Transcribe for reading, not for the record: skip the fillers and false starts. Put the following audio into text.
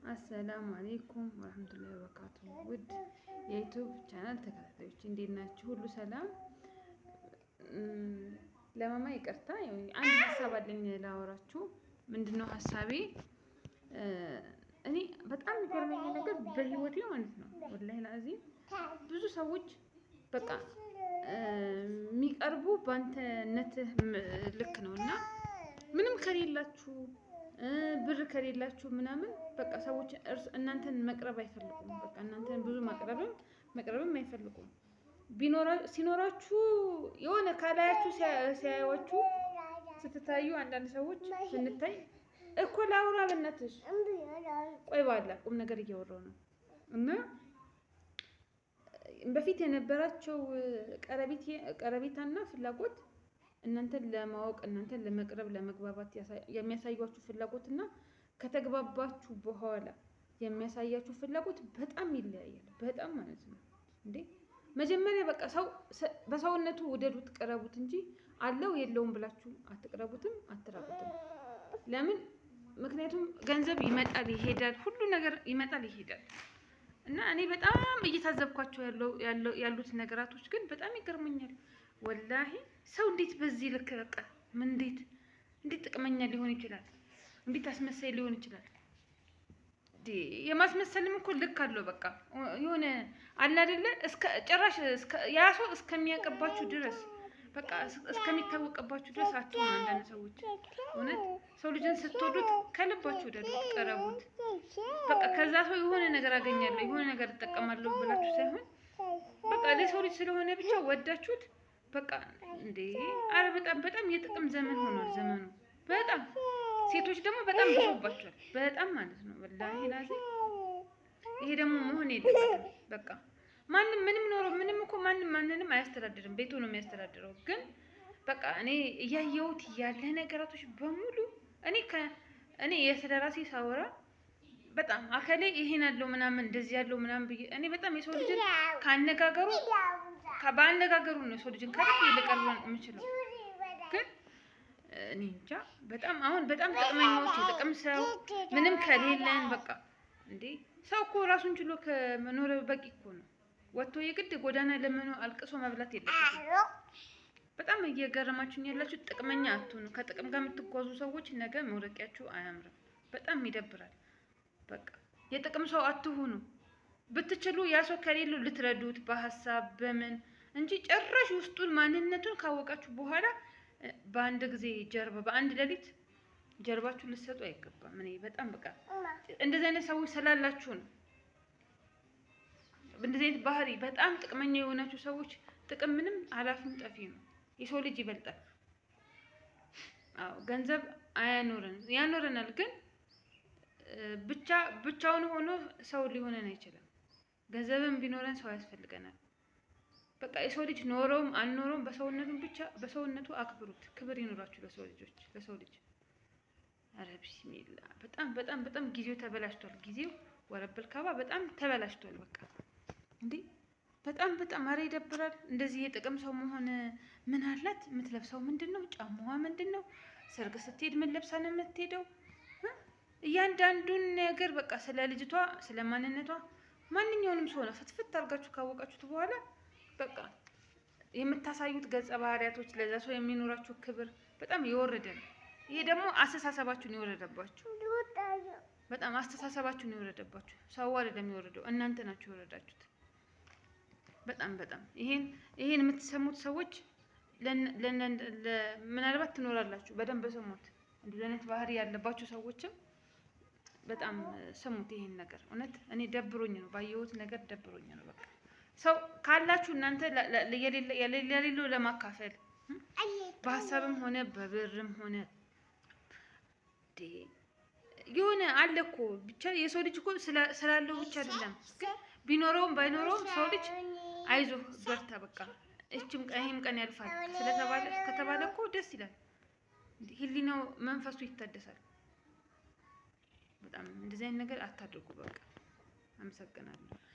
السلام عليكم ورحمة الله وبركاته። ውድ የ YouTube channel ተከታታዮች እንዴት ናችሁ? ሁሉ ሰላም? ለማማ ይቅርታ፣ አንድ ሀሳብ አለኝ ላወራችሁ። ምንድነው ሀሳቤ? እኔ በጣም የሚገርመኝ ነገር በህይወቴ ማለት ነው፣ والله العظيم ብዙ ሰዎች በቃ የሚቀርቡ በአንተነትህ ልክ ነው እና ምንም ከሌላችሁ፣ ብር ከሌላችሁ ምናምን በቃ ሰዎች እናንተን መቅረብ አይፈልጉም። በቃ እናንተን ብዙ መቅረብም አይፈልጉም። ሲኖራችሁ የሆነ ካላያችሁ ሲያዩዋችሁ ስትታዩ አንዳንድ ሰዎች ስንታይ እኮ ላውራ በእናትሽ ቆይ ባላ ቁም ነገር እያወራሁ ነው። እና በፊት የነበራቸው ቀረቤታና ፍላጎት፣ እናንተን ለማወቅ፣ እናንተን ለመቅረብ፣ ለመግባባት የሚያሳዩአችሁ ፍላጎት እና ከተግባባችሁ በኋላ የሚያሳያችሁ ፍላጎት በጣም ይለያያል። በጣም ማለት ነው። እንዴ መጀመሪያ በቃ ሰው በሰውነቱ ውደዱት፣ ቅረቡት እንጂ አለው የለውም ብላችሁ አትቅረቡትም፣ አትራቁትም። ለምን? ምክንያቱም ገንዘብ ይመጣል ይሄዳል፣ ሁሉ ነገር ይመጣል ይሄዳል። እና እኔ በጣም እየታዘብኳቸው ያሉት ነገራቶች ግን በጣም ይገርሙኛል። والله ሰው እንዴት በዚህ ልክ በቃ ምን እንዴት ጥቅመኛ ሊሆን ይችላል? እንዴት አስመሳይ ሊሆን ይችላል? የማስመሰልም እኮ ልክ አለው። በቃ የሆነ አለ አይደለ፣ እስከ ጭራሽ ያ ሰው እስከሚያቀባችሁ ድረስ፣ በቃ እስከሚታወቅባችሁ ድረስ አትሆኑ። አንዳንድ ሰዎች እውነት ሰው ልጅን ስትወዱት ከልባችሁ ወደዱት፣ ቀረቡት። በቃ ከዛ ሰው የሆነ ነገር አገኛለሁ፣ የሆነ ነገር እጠቀማለሁ ብላችሁ ሳይሆን በቃ ለሰው ልጅ ስለሆነ ብቻ ወዳችሁት በቃ። እንዴ አረ በጣም በጣም የጥቅም ዘመን ሆኗል ዘመኑ። በጣም ሴቶች ደግሞ በጣም ብሶባቸዋል። በጣም ማለት ነው። والله العظيم ይሄ ደግሞ መሆን የለበትም። በቃ ማንም ምንም ኖሮ ምንም እኮ ማንም ማንንም አያስተዳድርም። ቤቱ ነው የሚያስተዳድረው። ግን በቃ እኔ እያየሁት ያለ ነገራቶች በሙሉ እኔ የስለ ራሴ ሳወራ በጣም አከሌ ይሄን አለው ምናምን እንደዚህ ያለው ምናምን ብዬ እኔ በጣም የሰው ልጅን ካነጋገሩ በአነጋገሩ ነው የሰው ልጅን ከልቤ ልቀርብ የምችለው። ግን እኔ እንጃ፣ በጣም አሁን በጣም ጥቅመኞች፣ የጥቅም ሰው፣ ምንም ከሌለን በቃ። እንዴ ሰው እኮ ራሱን ችሎ ከመኖር በቂ እኮ ነው። ወጥቶ የግድ ጎዳና ለምኖ አልቅሶ መብላት የለበትም። በጣም እየገረማችሁኝ ያላችሁ ጥቅመኛ አትሁኑ። ከጥቅም ጋር የምትጓዙ ሰዎች ነገ መውደቂያችሁ አያምርም። በጣም ይደብራል። በቃ የጥቅም ሰው አትሁኑ። ብትችሉ ያ ሰው ከሌለው ልትረዱት በሀሳብ በምን እንጂ ጭራሽ ውስጡን ማንነቱን ካወቃችሁ በኋላ በአንድ ጊዜ ጀርባ፣ በአንድ ሌሊት ጀርባችሁን ልትሰጡ አይገባም። እኔ በጣም በቃ እንደዚህ አይነት ሰዎች ስላላችሁ ነው። እንደዚህ አይነት ባህሪ በጣም ጥቅመኛ የሆናችሁ ሰዎች፣ ጥቅም ምንም ኃላፊም ጠፊ ነው። የሰው ልጅ ይበልጣል። አዎ ገንዘብ አያኖረን፣ ያኖረናል፣ ግን ብቻ ብቻውን ሆኖ ሰው ሊሆነን አይችልም። ገንዘብም ቢኖረን ሰው ያስፈልገናል። በቃ የሰው ልጅ ኖረውም አልኖረውም በሰውነቱ ብቻ በሰውነቱ አክብሩት። ክብር ይኖራችሁ ለሰው ልጆች፣ ለሰው ልጅ። ኧረ بسم الله በጣም በጣም በጣም ጊዜው ተበላሽቷል። ጊዜው ورب الكعبة በጣም ተበላሽቷል። በቃ እንዴ በጣም በጣም ኧረ ይደብራል። እንደዚህ የጥቅም ሰው መሆን ምን አላት? የምትለብሰው ምንድን ነው? ጫማዋ ምንድን ነው? ሰርግ ስትሄድ ምን ለብሳ ነው የምትሄደው? እያንዳንዱን ነገር በቃ ስለ ልጅቷ፣ ስለ ማንነቷ ማንኛውንም ሰው ነው ፍትፍት አድርጋችሁ ካወቃችሁት በኋላ በቃ የምታሳዩት ገጸ ባህሪያቶች፣ ለዛ ሰው የሚኖራችሁ ክብር በጣም የወረደ ነው። ይሄ ደግሞ አስተሳሰባችሁን የወረደባችሁ፣ በጣም አስተሳሰባችሁን የወረደባችሁ። ሰው አይደለም የወረደው፣ እናንተ ናችሁ የወረዳችሁት። በጣም በጣም ይሄን የምትሰሙት ሰዎች ምናልባት ትኖራላችሁ፣ በደንብ ስሙት። እንደዚህ አይነት ባህሪ ያለባችሁ ሰዎችም በጣም ስሙት ይሄን ነገር። እውነት እኔ ደብሮኝ ነው፣ ባየሁት ነገር ደብሮኝ ነው። በቃ ሰው ካላችሁ እናንተ የሌለው ለማካፈል በሀሳብም ሆነ በብርም ሆነ የሆነ አለ እኮ፣ ብቻ የሰው ልጅ እኮ ስላለው ብቻ አይደለም፣ ግን ቢኖረውም ባይኖረውም ሰው ልጅ አይዞህ በርታ፣ በቃ እችም ይህም ቀን ያልፋል ስለተባለ ከተባለ እኮ ደስ ይላል። ህሊናው መንፈሱ ይታደሳል። በጣም እንደዚህ አይነት ነገር አታድርጉ። በቃ አመሰግናለሁ።